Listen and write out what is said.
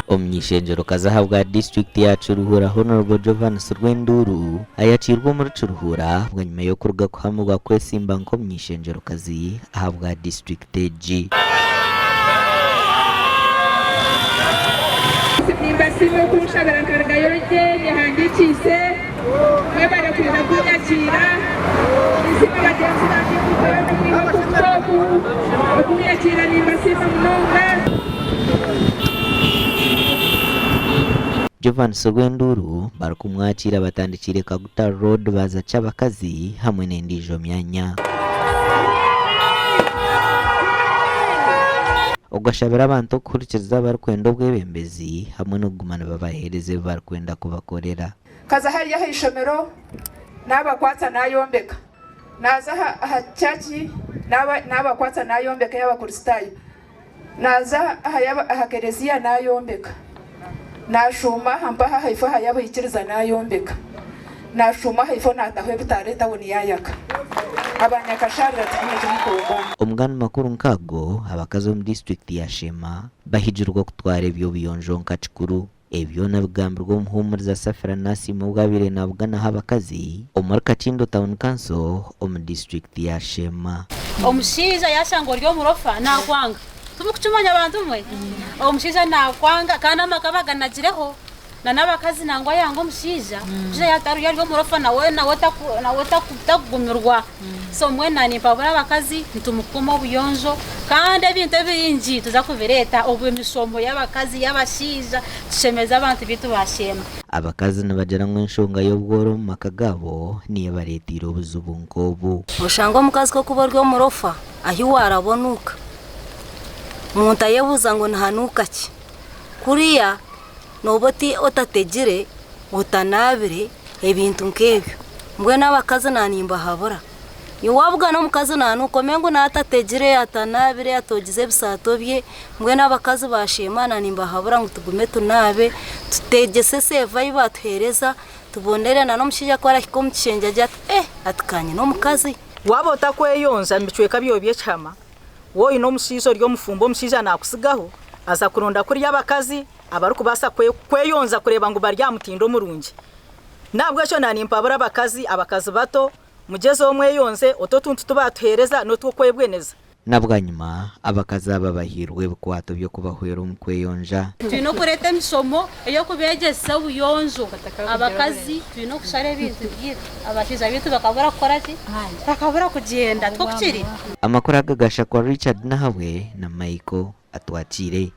Omuny'eishengyerokazi ahabwa disiturikiti ya Kiruhura Hon. Jovanus Rwenduru ayakiirwe omuri Kiruhura bwanyima y'okuruga kuhamibwa kwesimba nk'omuny'eishengyerokazi ahabwa disiturikiti egi. Nimbasiima okunshabira nkarugayo gye nyehandiikiise. Mwebare kwija kunyakiira. Ninsiima bagyenzi bangye kurugayo n'omwiha okuruga oku okunyakiira nimbasiima munonga. Jovanus Rwenduru barikumwakiira batandikiire Kaguta Road baaza Kyabakazi hamwe n'endiijo myanya. Ogu ashabire abantu okuhurikiriza abarikwenda obwebembezi hamwe n'okuguma nibabaheereza ebi barikwenda kubakorera. Nkaza hariya aha ishomero naabakwatsa naayombeka. Naaza aha church naabakwatsa naayombeka ey'Abakristaayo. Naaza aha kereziya naayombeka. Naashuuma aha mpaha ahaifo aha y'abaikiriza naayombeka. Naashuuma ahaifo naataho ebitaara etawuni yaayaka. Abanyakasharira tihaine eki mukungamba. Omugani makuru nk'ago, abakazi omu disiturikiti ya Sheema bahigirwe okutwara eby'obuyonjo nka kikuru. Ebi byona bigambirwe Omuhuumuriza Safira Nasiima obu abaire nabuganaho abakazi omuri Kakindo Town Council omu disiturikiti ya Sheema. Omushaija yashanga ori omurofa nakwanga. Timukukimanya bantu mwe? Omushaija nakwanga kandi amaka baganagireho na n'abakazi nangwa yanga omushaija, omushaija yaaba ari omurofa nawe nawe nawe takugumirwa. So mbwenu naanye nimpabura abakazi nti mukuume obuyonjo kandi ebintu ebingi nituza kubireeta obu emishomo y'abakazi, y'abashaija tushemeze abantu beitu baasheema. Abakazi nibagira ngu enshonga y'obworo omu maka gaabo niyo ebareeteire obuzibu nk'obu. Oshanga omukazi ku orikuba ori omurofa ahi waarabonuuka, omuntu ayebuuza ngu nihanuuka ki? Kuriya nooba otategire, otanaabire, ebintu nk'ebyo. Mbwenu abakazi naanimbahabura, nyowe waabugana omukazi naanuuka omanye ngu naatategire, atanaabire, atoogize ebisaato bye, mbwenu abakazi baasheema naanimbahabura ngu tugume tunaabe, tutegyese eseeva ei baatuheereza, tubonere na n'omushaija ku arahika omu kishengye agire ati ee ati ka nyine omukazi. Waaba otakweyonja omu bicweka byawe by'ekihama, waaba oine omushaija ori omufumbo omushaija naakutsigaho, aza kuronda kuriya abakazi abarikubaasa kweyonja kureeba ngu bari aha mutindo murungi. N'ahabw'ekyo naanimpabura abakazi, abakazi bato, mugyezeho mweyonze, otu otuntu tu baatuheereza n'otw'okwebweneza. Na bwanyima, abakazi aba bahairwe ebikwato by'okubahwera omu kweyonja. Twine okureeta emishomo ey'okubeegyesa obuyonjo. Abakazi twine okushara ebintu byaitu, abashaija baitu bakabura kukora ki? Bakabura kugyenda. Tikwo ku kiri? Amakuru aga gashakwa Richard Nahabwe na Michael Atwakiire.